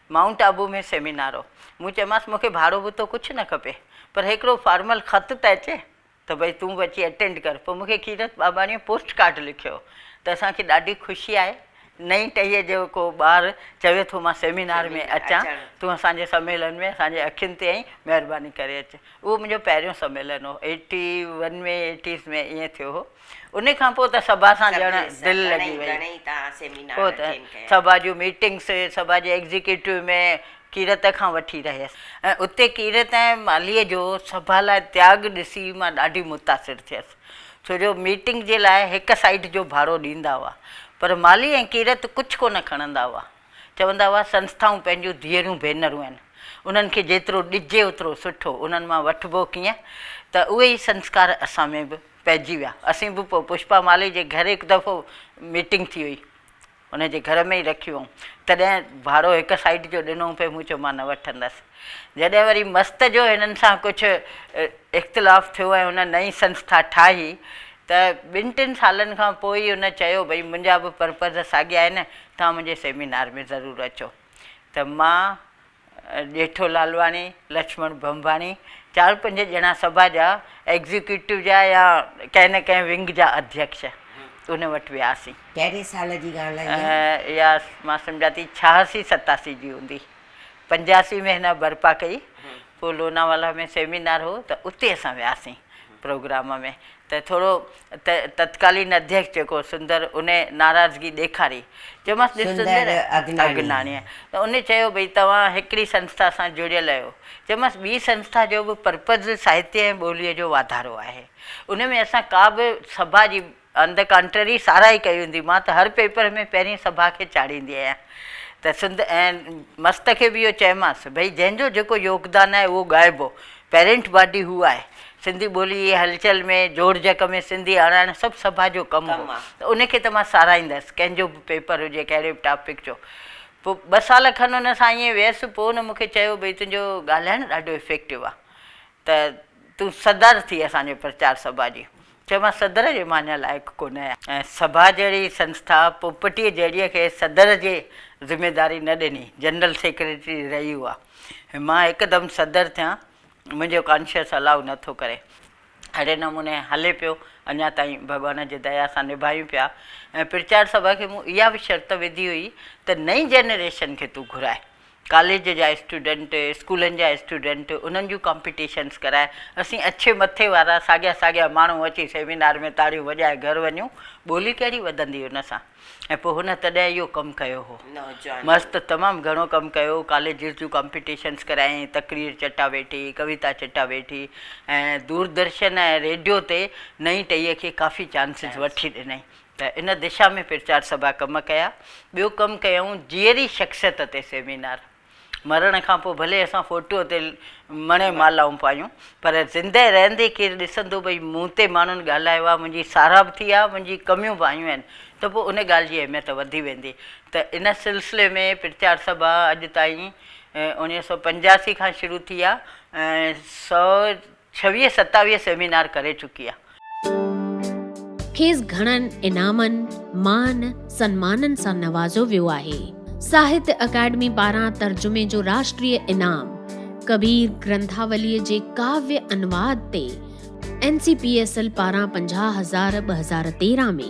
مائونٽ آبو ۾ سيمينار هو، مون چيومانس مون کي ڀاڙو ڀتو ڪجهه نه کپي پر هڪڙو فارمل خط ته اچي ته ڀئي تون به اچي اٽينڊ ڪر. پوء مون کي ڪيرت ٻاٻاڻيء پوسٽ ڪارڊ لکيو ته اسان کي ڏاڍي خوشي آهي نئين ٽهيء جو ڪو ٻار چوي ٿو مان سيمينار ۾ اچان، تون اسان جي سميلن ۾ اسان جي اکين تي آهين، مهرباني ڪري اچ. اهو منهنجو پهريون سميلن هو، ايٽي ون ۾ ايٽيز ۾ ائين ٿيو هو. ان کان پوء ته سڀا سان ڄڻ دل لڳي وئي. پوء ته سڀا جون ميٽنگس، سڀا جي ايگزيڪيوٽو ۾ ڪيرت کان وٺي رهيس ۽ اتي ڪيرت ۽ مالهيء جو سڀا لاء تياڳ ڏسي مان ڏاڍي متاثر ٿيس. ڇو جو ميٽنگ جي لاء هڪ سائيڊ جو ڀاڙو ڏيندا هئا، پر مالهي ۽ ڪيرت ڪجهه ڪونه کڻندا هئا. چوندا هئا سنسٿائون پنهنجون ڌيئرون ڀينرون آهن، انهن کي جيترو ڏجي اوترو سٺو، انهن مان وٺبو ڪيئن؟ ته اهي ئي سنسڪار اسان ۾ به پئجي ويا. اسين به پوء پشپا مالهي جي گهر هڪ دفعو ميٽنگ ٿي هئي. هن جي گهر ۾ ئي رکيو هئم. تڏهن ڀاڙو هڪ سائيڊ جو ڏنو پئي، مون چيو مان نه وٺندس. جڏهن وري مست جو هنن سان ڪجهه اختلاف ٿيو ۽ هن نئين سنسٿا ٺاهي ته ٻن ٽن سالن کان پوء ئي هن چيو ڀئي منهنجا به پرپز ساڳيا آهن، توهان منهنجي سيمينار ۾ ضرور اچو. ته مان ڄيٺو لالواڻي، لڇمڻ ڀنڀاڻي، چار پنج ڄڻا سڀا جا ايگزيڪيوٽو جا يا ڪنهن نه ڪنهن ونگ جا اڌيڪش ان وٽ وياسين. ڪهڙي سال جي ڳالهه آهي اها؟ اها مان سمجهان ٿي ڇهاسي ستاسي جي هوندي. 85 ۾ هن برپا ڪئي. پوء لوناوالا ۾ سيمينار هو ته اتي اسان وياسين پروگرام ۾ ته ٿورو تتڪالين اڌيڪش جيڪو سندر ان ناراضگي ڏيکاري. چيومانس ڏس سندر اگناڻي ته ان چيو ڀئي توهان هڪڙي سنسٿا سان جڙيل آهيو. چيومانس ٻي سنسٿا جو به پرپز ساهتيه ۽ ٻوليء جو واڌارو آهي. ان ۾ اسان ڪا به سڀا جي آن the ڪانٽرري ساراهه ئي ڪئي هوندي. مان ته هر پيپر ۾ پهرين سڀا کي چاڙهيندي آهيان ته سنڌ ۽ مست کي به اهو چيومانس ڀئي جنهن جو جيڪو يوگدان آهي اهو ڳائبو. پيرنٽ باڊي هو آهي. سنڌي ٻولي جي هلچل ۾ جوڙجڪ ۾ سنڌي آڻائڻ سڀ سڀا جو ڪم هو ته ان کي ته مان ساراهيندس ڪنهن جو به پيپر هجي ڪهڙي به ٽاپڪ جو. پوء ٻه سال کن ان سان ائين ويس پوء ان مون کي چيو ڀئي تنهنجو ڳالهائڻ ڏاڍو افيڪٽو آهي ته تون صدر ٿي اسان جي پرچار سڀا جي. چيومانس صدر جي مان اڃا لائق ڪونه آهيان ۽ سڀا جهڙي سنسٿا پوپٽيء جهڙيء کي صدر جي ذميداري نه ڏني، جنرل سيڪريٽري رهي اها ۽ مان هڪدم صدر ٿيان منهنجو ڪانشس الاء نه ٿو ڪري. اهڙي نموني هلي پيو اڃا تائين ڀڳوان جي ديا سان نڀايون پيا ۽ پرچار سڀا کي مون اها به شرط وڌي هئي ته نئين جنريشن کي تون گهرائي ڪاليج جا اسٽوڊنٽ، اسڪولن جا اسٽوڊنٽ انهن جون ڪامپيٽيشنس ڪرائي اسين اڇي مٿي وارا ساڳيا ساڳيا ماڻهو اچي سيمينار ۾ تاڙيون وڄائي گهر وڃون، ٻولي ڪهڙي وڌندي ان سان؟ ۽ پوء هن تڏهن اهو ڪم ڪيو هو. مست تمام گهڻو ڪم ڪيو، ڪاليجز جون ڪامپيٽيشنس ڪرايائين، تقرير چٽا ويٺي، ڪويتا چٽا ويٺي ۽ دوردرشن ۽ ريڊيو تي نئين ٽهيء کي ڪافي چانسز وٺي ڏنائين. ته ان دشا ۾ پرچار سڀا ڪم ڪيا. ٻيو ڪم ڪيائون جيئري شخصيت تي سيمينار. مرڻ کان پوء ڀلي اسان فوٽوء تي مڻين مالائون پايون پر زندهه رهندي ڪير ڏسندو ڀئي مون تي ماڻهن ڳالهايو آهي، منهنجي ساراهه به ٿي آهي، منهنجي ڪميون به آيون آهن ته پوء ان ڳالهه جي اهميت وڌي ويندي ته ان سلسلي ۾ پرچار سڀا اڄ تائين 1985 کان شروع ٿي آهي ۽ 126 27 سيمينار ڪري چڪي آهي. کيس گهڻن انعامن، مان سنمانن سان نوازيو ويو آهي. ساهتيه اڪيڊمي پاران ترجمي جو راشٽريه انعام، ڪبير گرنٿاوليء جي ڪاويه انواد تي N C P S L پاران 50,000 2013 ۾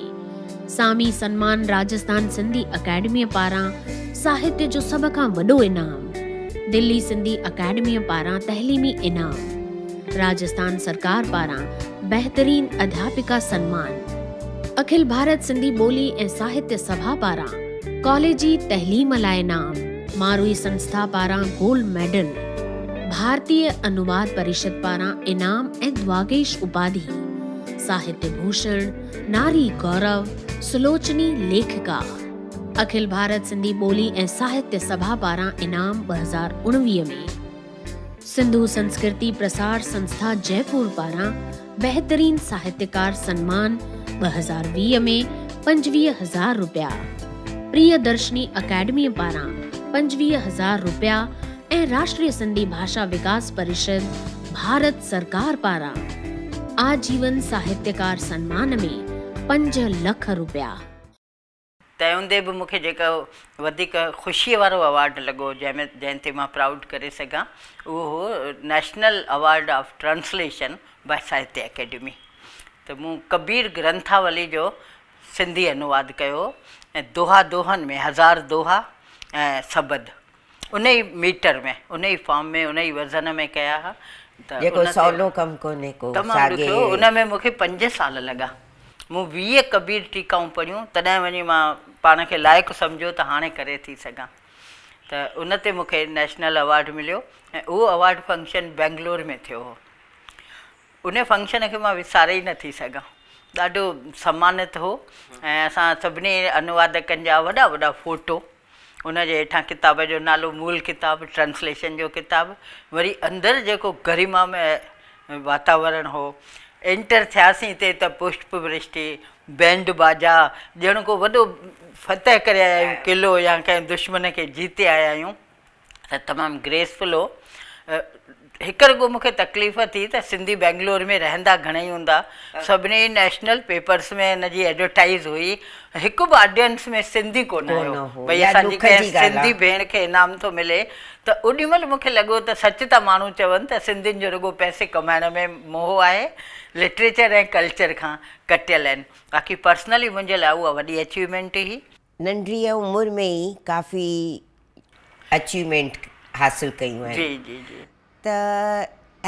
سامي سنمان راجسٿان سنڌي اڪيڊميء پاران ساهتيه جو سڀ کان وڏو انعام، دلي سنڌي اڪيڊميء پاران تعليمي انعام، راجسٿان سرڪار پاران بهترين اڌياپڪا سنمان، اکل ڀارت سنڌي ٻولي ۽ ساهتيه سڀا پاران ڪاليجي تعليم لاء انعام، ماروئي سنسٿا پاران گولڊ ميڊل، ڀارتيه انواد پريشد پاران انعام ۽ دواگيش اپاڌي، ساهتيه ڀوشڻ، ناري گورو، سلوچني ليکڪا، اکل ڀارت سنڌي ٻولي ۽ ساهتيه سڀا پاران انعام 2019 ۾. سنڌو سنسڪرتي پرسار سنسٿا جئپور پاران بهترين ساهتيڪار سنمان 2020 ۾ 25000 رپيا، پريه درشني اڪيڊميء پاران 25000 رپيا ۽ راشٽريه سنڌي ڀاشا وڪاس پريشد ڀارت سرڪار پاران آجيون ساهتيڪار سنمان ۾ 5 لک رپيا. تنهن هوندي به مون کي جيڪو وڌيڪ خوشيء وارو اوارڊ لڳو جنهن ۾ جنهن تي مان پرائوڊ ڪري سگهان اهو هو national award of translation by Sahitya Akademi ته مون ڪبير گرنٿاولي جو سنڌي انواد ڪيو هو ۽ دوها دوهن ۾ هزار دوها ۽ سبد ان ئي ميٽر ۾ ان ئي فارم ۾ ان ئي وزن ۾ ڪيا ها ته جيڪو ان تي سولو ڪم ڪونهي ڪو تمام ساڳي ڏکيو هو ان ۾ مون کي پنج سال لڳا مون 20 ڪبير ٽيڪائون پڙهيون تڏهن وڃي مان پاڻ کي لائق سمجهيو ته هاڻي ڪري ٿي سگهان ته ان تي مون کي نيشنل اوارڊ مليو ۽ اهو اوارڊ فنڪشن بينگلور ۾ ٿيو هو ان فنڪشن کي مان وساري ئي نه ٿي سگهان ڏاڍو سمانت هو ۽ اسان سڀني انوادڪن جا وڏا وڏا فوٽو ان جي هيٺان ڪتاب جو نالو، مول ڪتاب، ٽرانسليشن جو ڪتاب، وري اندر جيڪو گريما ۾ واتاورڻ هو، اينٽر ٿياسين تي ته پشپ ورشٽي، بينڊ باجا، ڄڻ ڪو وڏو فتح ڪري آيا آهيون قلعو يا ڪنهن دشمن کي جيتي آيا آهيون ته تمام گريسفل هو. هڪ رڳو مون کي تڪليف ٿي ته سنڌي بينگلور ۾ رهندا گهڻئي هوندا، سڀني نيشنل پيپرس ۾ ان جي ايڊورٽائيز هئي، هڪ به آڊينس ۾ سنڌي ڪونه آيو، ڀئي اسان جي ڪنهن سنڌي ڀيڻ کي انعام ٿو ملي ته اوڏي مهل مون کي لڳو ته سچ ٿا ماڻهو چون ته سنڌين جو رڳو پئسي ڪمائڻ ۾ موهه آهي، لٽريچر ۽ ڪلچر کان ڪٽيل آهن، باقي پرسنلي منهنجي لاء اها وڏي اچيومينٽ هئي. ننڍڙيء عمر ۾ ئي ڪافي اچيومينٽ حاصل ڪيون آهن. جي جي جي. ته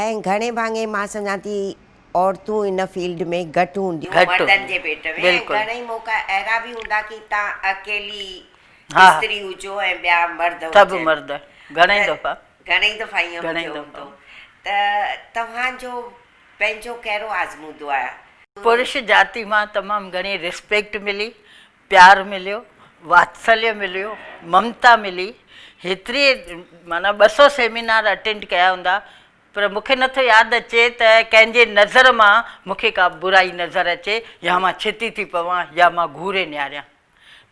۽ گهڻي ڀاڱي مان سمجهان ٿي عورتون ان فيلڊ ۾ گهٽ هونديون گهٽ مردن جي ڀيٽ ۾ ۽ بلڪل. گهڻئي موقعا اهڙا به هوندا ڪي تان اڪيلي ها استري هجو ۽ ٻيا مرد سڀ هجن. مرد گهڻئي ته دفعا. گهڻئي دفعا ائين گهڻئي ٿيو دفعا. هوندو ته توهان جو پنهنجو ڪهڙو آزمودو آهي؟ پرش جاتي مان تمام گهڻي ريسپيڪٽ ملي پيار مليو، واتسليه مليو، ممتا ملي، هيتري معنيٰ 200 سيمينار اٽينڊ ڪيا هوندا پر مون کي نٿو ياد اچي ته ڪنهن جي نظر مان مون کي ڪا برائي نظر اچي يا مان ڇتي ٿي پوان يا مان گهوري نهاريان.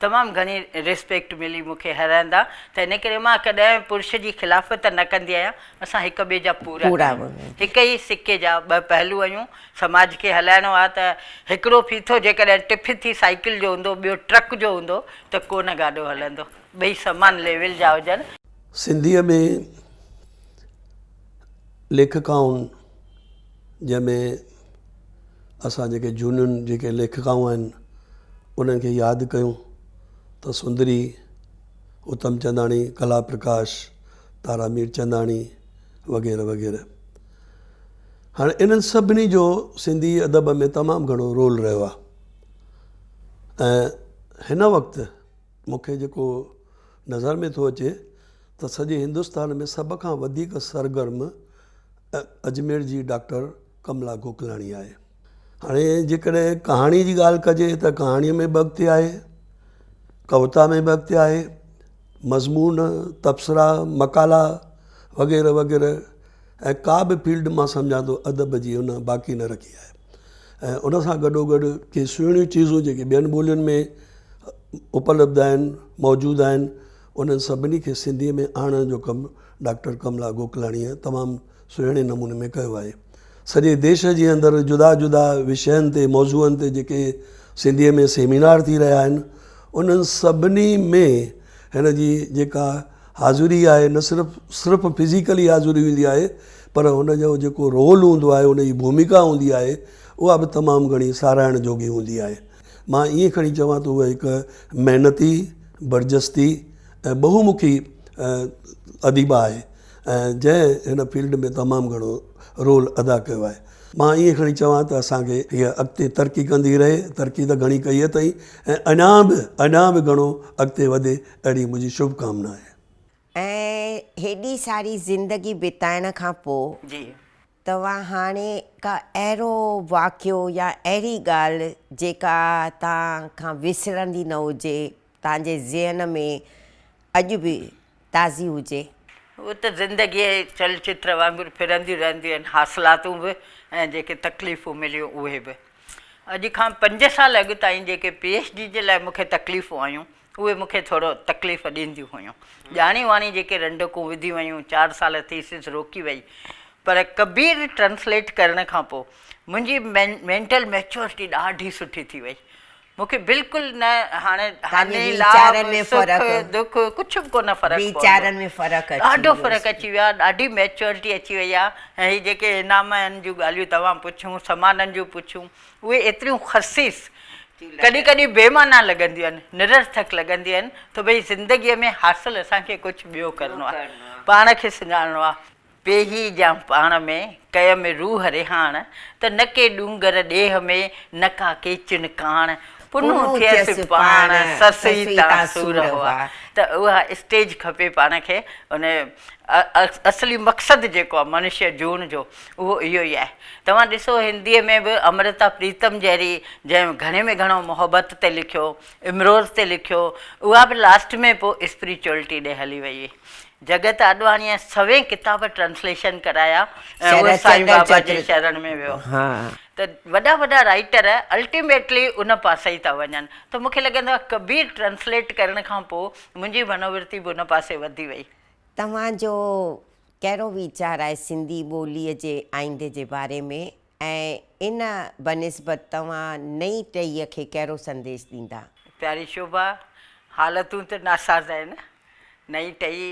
تمام گهڻي ريسپيڪٽ ملي مون کي هر هنڌان ته ان ڪري مان ڪڏهن پرش جي خلافت نه ڪندي آهيان، اسان هڪ ٻئي جا پورا آهيون، هڪ ئي سڪي جا ٻه پهلو آهيون، سماج کي هلائڻو آ ته هڪڙو ڦيٿو جيڪڏهن ٽڦ ٿي سائيڪل جو هوندو ٻيو ٽرڪ جو هوندو ته ڪو نه گاڏو هلندو. ٻئي سمان ليول جا هجن. سنڌيء ۾ ليکڪائن جنهن ۾ اسان جيڪي جهونيون جيڪي ليکڪائون آهن انهن کي ياد ڪيون ته سندري، اتم چنداڻي، ڪلا پرڪاش، تارا ميرچنداڻي وغيره وغيره. هاڻي انهن سڀني جو سنڌي ادب ۾ تمام گهڻو رول رهيو آهي ۽ هن وقت مون کي جيڪو نظر ۾ ٿو اچي ته سڄي هندستان ۾ سڀ کان وڌيڪ سرگرم اجمير جي ڊاڪٽر ڪملا گوڪلاڻي آهي. هاڻي جيڪڏهن ڪهاڻي جي ڳالهه ڪجي ته ڪهاڻيء ۾ به اڳتي آهي، ڪوتا ۾ به اڳتي آهي. مضمون، تبصرا، مقالا وغيره وغيره ۽ ڪا به فيلڊ مان سمجهان ٿو ادب جي هن باقي نه رکي آهي ۽ ان سان گڏوگڏ ڪي سهڻيون چيزون جيڪي ٻين ٻولين ۾ اپلبڌ آهن موجود آهن انهن سڀني کي سنڌيء ۾ آڻڻ جو ڪم ڊاڪٽر ڪملا گوڪلاڻيء تمام سهڻي نموني ۾ ڪيو آهي. سڄي ديش جي اندر جدا جدا وشين تي موضوعن تي جيڪي سنڌيء ۾ سيمينار ٿي رهيا آهن انهن سڀني ۾ هن جي جيڪا حاضري آهي نه صرف صرف فزيڪلي حاضري هوندي آهي پر هن جو جيڪو رول هوندو آهي ان جي ڀوميڪا هوندي آهي اها به تمام گهڻي ساراهڻ جوڳي هوندي آهي. مان ائين کڻي چوان ته هوء هڪ محنتي، برجستي ۽ بهومکي اديبه آهي ۽ جنهن هن فيلڊ ۾ تمام گهڻو رول ادا ڪيو آهي. مان ائين کڻي چوان ته اسان کي هيء اڳتي ترقي ڪندي رهي، ترقي ته گهڻي ڪئي اٿئي ۽ اڃا به اڃا به گهڻو اڳتي وڌي اهڙي منهنجي شڀ ڪامنا آهي. ۽ هيڏي ساري زندگي بتائڻ کان پوء جي. توهان هاڻي ڪا اهڙو واقعو يا اهڙي ڳالهه جيڪا توهان کان وسرندي نه هجي، توهان جي ذهن ۾ اڄ به تازي هجي؟ اهو ته زندگيء چل چتر وانگر ڦرنديون رهنديون آهن، حاصلاتون به ۽ جيڪي تڪليفون مليون اهي به. اڄ کان پنج سال اڳ تائين جيڪي پي ايڇ ڊي جي لاء مون کي تڪليفون آيون، اهي مون کي ٿورو تڪليف ڏينديون هيون. ڄاڻي واڻي جيڪي رنڊڪون وڌيون ويون، چار سال ٿيسز روڪي وئي، پر ڪبير ٽرانسليٽ ڪرڻ کان پوء منهنجي مينٽل ميچورٽي ڏاڍي سٺي ٿي وئي. مون کي بلڪل نه هاڻي تنهنجي هاڃي، لاڀ، ويچارن ۾ سک، فرق دک ڪجهه به ڪونه فرق پوندو. ويچارن ۾ فرق اچي ڏاڍو ويو. فرق اچي ويو آهي، ڏاڍي ميچورٽي اچي وئي آهي ۽ هي جيڪي انعامن جون ڳالهيون توهان پڇيون، سمانن جون پڇيون، اهي ايتريون خسيس، ڪڏهن ڪڏهن بي معنيٰ لڳنديون آهن، نررٿڪ لڳنديون آهن ته ڀئي زندگيء ۾ حاصل اسان کي ڪجهه ٻيو ڪرڻو آهي، پاڻ کي سڃاڻڻو آهي. پيهي جان پاڻ ۾، ڪيم روح رهاڻ، ته نه ڪي ڏونگر ڏيهه ۾، نه ڪا ڪيچن ڪاڻ، پنهون ٿيس پاڻ، سسئي تان سور هئا. ته اها اسٽيج کپي پاڻ کي، ان اصلي مقصد جيڪو آهي منشيه جوڻ جو، اهو اهو ئي آهي. توهان ڏسو هنديء ۾ به امرتا پريتم جهڙي جنهن گهڻي ۾ گهڻو محبت تي لکيو، امروز تي لکيو، اها به لاسٽ ۾ پوء اسپريچوئلٽي ڏي هلي وئي. جڳت آڏواڻيء سوين ڪتاب ٽرانسليشن ڪرايا ۽ اهو سائين بابا جي شرڻ ۾ ويو. ته وڏا وڏا رائيٽر الٽيميٽلي ان پاسي ئي ٿا وڃن. ته مون کي لڳندو آهي ڪبير ٽرانسليٽ ڪرڻ کان پوء منهنجي منوورتي به ان پاسي وڌي وئي. توهان جو ڪهڙو ويچار آهي سنڌي ٻوليء جي آئيندي جي باري ۾ ۽ ان بنسبت توهان نئين ٽهيء کي ڪهڙو سنديش ڏيندا؟ پياري شوڀا، حالتون ته ناساز آهن. نئين ٽهي،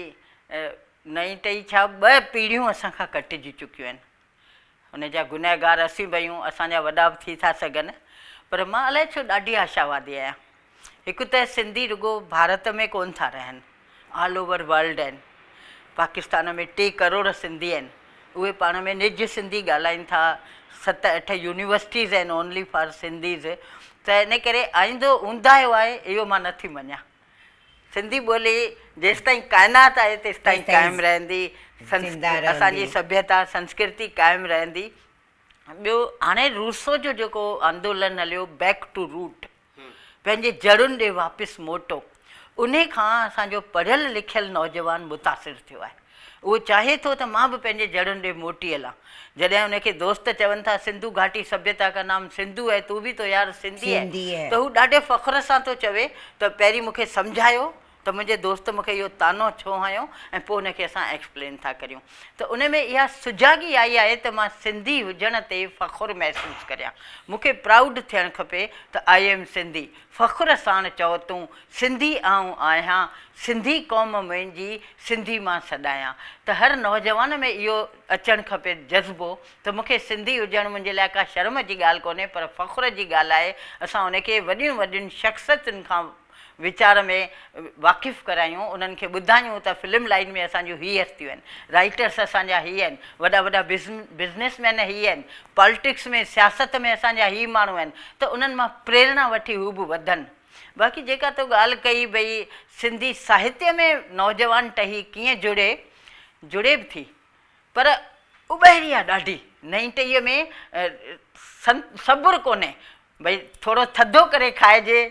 نئين ٽهي ڇا ٻه پيڙهيون اسان کان ڪٽجي چڪيون آهن. ان جا گنهگار اسين به آهيون، اسان جا وڏا به ٿي ٿا سگهن، پر مان الائي ڇو ڏاڍي آشاوادي آهيان. هڪ ته سنڌي رڳو ڀارت ۾ ڪونه ٿا رهن، آل اوور ورلڊ آهن. پاڪستان ۾ ٽي ڪروڙ سنڌي آهن، اهي پاڻ ۾ نج سنڌي ڳالهائين ٿا، ست اٺ يونيورسٽيز آهن اونلي فار سنڌيز، ته ان ڪري آئيندو اونداهيو آهي اهو مان نٿي مڃان. سنڌي ٻولي جيستائين ڪائنات آهي تيستائين قائم رهندي، اسان جي سڀيتا سنسڪرتي قائم رهندي. ٻيو هاڻي روسو جو جيڪو آندولن هليو بيڪ ٽو روٽ پنهنجي جڙن ڏي واپس موٽو انهي کان اسان جو پڙهيل لکيل نوجوان متاثر ٿيو آهي. اهو چاهي ٿو ته مان به پنهنجي جڙن ڏي موٽي هلان. جڏهن ان کي دوست چون ٿا سنڌو گهاٽي سڀيتا ڪا نام سنڌو هي تو ڀي تو يار سنڌي هي ته هو ڏاڍي فخر سان ٿو چوي ته پهرين مون کي سمجهايو ته منهنجي دوست مون کي اهو طعنو ڇو هنيو ۽ پوء ان کي اسان ايڪسپلين ٿا ڪريون ته ان ۾ اها سجاڳي آئي آهي ته مان سنڌي هجڻ تي فخر محسوس ڪريان مون کي پرائوڊ ٿيڻ کپي ته I M Sindhi فخر ساڻ چئو تون سنڌي آئون آهيان، سنڌي قوم منهنجي، سنڌي مان سڏايان ته هر نوجوان ۾ اهو اچڻ کپي جذبو ته مون کي سنڌي هجڻ منهنجي لاء ڪا شرم جي ڳالهه ڪونهي پر فخر جي ڳالهه آهي اسان ان کي وڏين وڏين شخصيتن کان ويچار ۾ واقف ڪرايون انهن کي ٻڌايون ته فلم لائين ۾ اسان جون هي هستيون آهن رائيٽرس اسان جا هي آهن وڏا وڏا بزنس مين هي آهن پالٽڪس ۾ سياست ۾ اسان جا هي ماڻهو آهن ته انهن مان پريرڻا وٺي هو به وڌن. باقي جيڪا تو ڳالهه ڪئي ڀئي سنڌي ساهتيه ۾ نوجوان ٽهي ڪيئن جڙي، جڙي به ٿي پر اٻهري آ ڏاڍي، نئين ٽهيء ۾ صبر ڪونهي ڀئي ٿورو ٿڌو ڪري کائجي،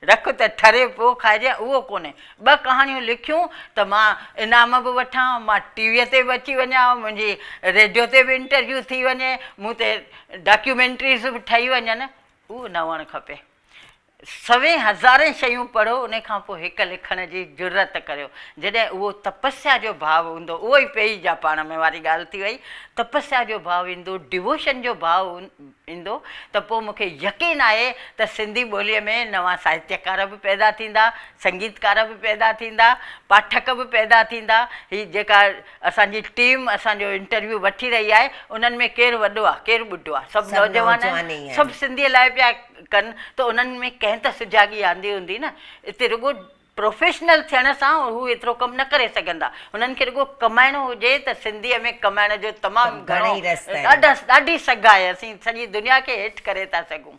رک ته ٺري پوء کائجانء اهو ڪونهي. ٻه ڪهاڻيون لکيون ته مان انعام به وٺان، مان ٽي ويء تي به اچي وڃان، منهنجي ريڊيو تي به انٽرويو ٿي وڃي، مون تي ڊاڪيومينٽريز به ٺهي وڃن، اهو نه هئڻ کپي. سوين هزارين شيون پڙهو ان کان پوء هڪ لکڻ جي جرئت ڪريو. جڏهن اهو تپسيا جو ڀاو هوندو، اهو ئي پيئي جا پاڻ ۾ واري ڳالهه ٿي وئي، تپسيا جو ڀاو ايندو، ڊووشن جو ڀاو ايندو ته پوء مون کي يقين آهي ته سنڌي ٻوليء ۾ نوان ساهتيڪار به پيدا ٿيندا، سنگيتڪار به پيدا ٿيندا، پاٺڪ به پيدا ٿيندا. هي جيڪا اسان جي ٽيم اسان جو انٽرويو وٺي رهي آهي، انهن ۾ ڪير وڏو آهي، ڪير ٻڍو آهي، سڀ نوجوان آهن، سڀ سنڌيء لاء پيا ڪن ته انهن ۾ ڪنهن ته سجاڳي آندي هوندي نه. اتي رڳو پروفيشنل ٿيڻ سان هو ايترو ڪم نه ڪري سگهندا. هنن کي رڳو ڪمائڻو هجي ته سنڌيء ۾ ڪمائڻ جو تمام گهڻو ڏاڍا ڏاڍي سگهه آهي. اسين سڄي دنيا کي هيٺ ڪري ٿا سگهون.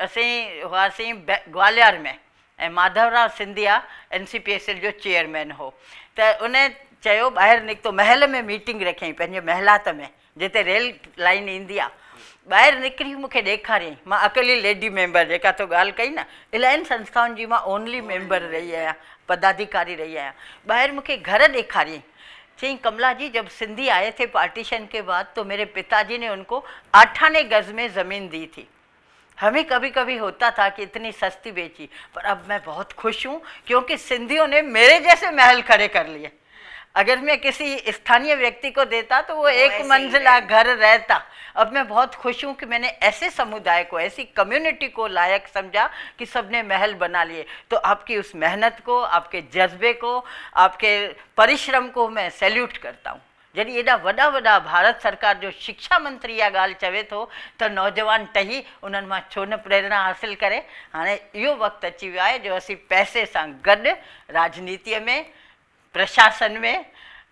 اسين هئاسين Gwalior ۾ ۽ Madhav Rao Scindia N C P S L جو چيئرمين هو ته ان چيو ٻاهر نڪتو محل ۾ ميٽنگ رکيائين پنهنجي محلات ۾ جتي ريل لائين ايندي آ ٻاهر نڪري مون کي ڏيکاريائين مان اڪيلي ليڊي ميمبر جيڪا تو ڳالهه ڪئي نه الائن سنسٿائن جي مان اونلي ميمبر رهي آهيان پداڌيڪاري رهي آهيان ٻاهر مون کي گهر ڏيکاريائين چيائين ڪملا جي جب سنڌي آئي ٿي پارٽيشن ڪي بعد تو ميري پتا جي ني ان ڪو آٺاني گز ۾ زمين the ٿي همين ڪڀي ڪڀي هوتا ٿا ڪي اتني سستي بيچي پر اب مين بهت خوش هون ڪيونڪه سنڌيون ني ميري جيسي محل کڙي ڪر ليي اگر مين ڪسي اسٿانيه ويڪتي ڪو ديتا تو وو ايڪ منزله گهر رهتا اب مين بهت خوش هون ڪي مين ني ايسي سمودائي ڪو ايسي ڪميونٽي ڪو لائق سمجها ڪي سب ني محل بنا ليي تو آپ ڪي اس محنت ڪو آپ ڪي جذبي ڪو آپ ڪي پريشرم ڪو مين سيليوٽ ڪرتا هون. جڏهن ايڏا وڏا وڏا ڀارت سرڪار جو شڪشا منتري اها ڳالهه چوي ٿو ته نوجوان ٽهي انهن مان ڇو نه پريرڻا حاصل ڪري. هاڻي اهو وقت اچي ويو آهي جو اسين پئسي سان گڏ راڄنيتيء ۾، پرشاسن ۾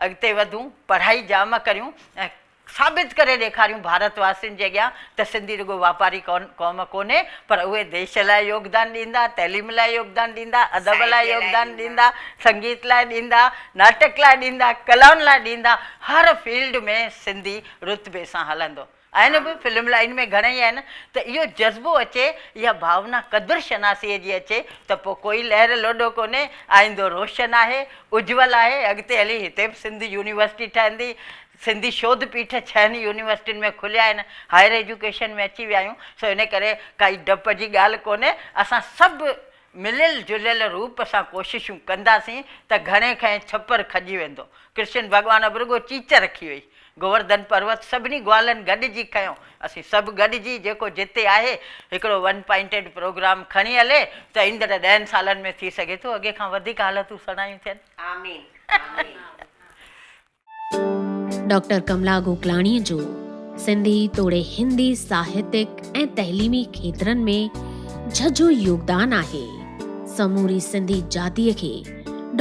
اڳتي وڌون، پڙهائي جام ڪريون ۽ ثابت ڪري ڏيکاريون ڀارت واسين جي اڳيان ته سنڌي رڳو واپاري قوم ڪونهي پر اهي ديش لاء يوگدان ڏيندا، تعليم لاء يوگدان ڏيندا، ادب لاء يوگدان ڏيندا، سنگيت لاء ڏيندا، ناٽڪ لاء ڏيندا، ڪلائن لاء ڏيندا، هر فيلڊ ۾ سنڌي رتبي سان هلندو. آهن به فلم لائين ۾ گهڻئي آهن ته اهو جذبو اچي، اها ڀاونا قدر شناسيء جي اچي ته پوء ڪوئي لهر لوڏو ڪونهي، آئيندو روشن آهي، اجول آهي، اڳتي هلي هتي به سنڌ يونيورسٽي ٺهندي، سنڌي شوڌ پيٺ ڇهن يونيورسٽين ۾ کليا آهن، هائر ايجوڪيشن ۾ اچي ويا آهيون، سو ان ڪري ڪائي ڊپ جي ڳالهه ڪونهي، اسان سڀ مليل جليل روپ سان ڪوششون ڪنداسين ته گهڻي کئين ڇپر کڄي ويندو. ڪرشن ڀڳوان به رڳو چيچ رکي هئي. گوورڌن پروت سڀني گوالن گڏجي کنيو. اسين سڀ گڏجي جيڪو جتي آهي هڪڙو ون پوائنٽيڊ پروگرام کڻي هلي ته ايندڙ ڏهن سالن ۾ ٿي سگهي ٿو اڳي کان وڌيڪ حالتون سڻايون ٿين. آمين آمين. ڊاڪٽر ڪملا گوڪلاڻيء جو سنڌي توڙي هندي ساهتڪ ۽ تعليمي کيترن ۾ جهجهو يوگدان آهي. سموري سنڌي جاتيء کي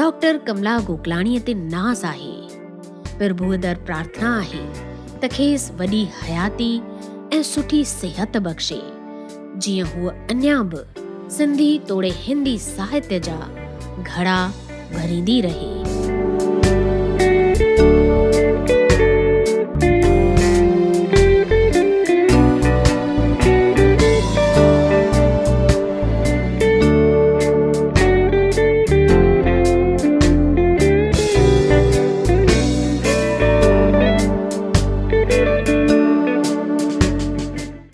ڊاڪٽر ڪملا گوڪلاڻيء تي ناز آهي. پرڀوء در پرارٿنا آهي ته کيس وڏي حياتي ۽ سٺي صحت بخشي، جيئن هوء اڃا به سنڌي توڙي هندي ساهتيه جا گهڙا ڀريندي رهي.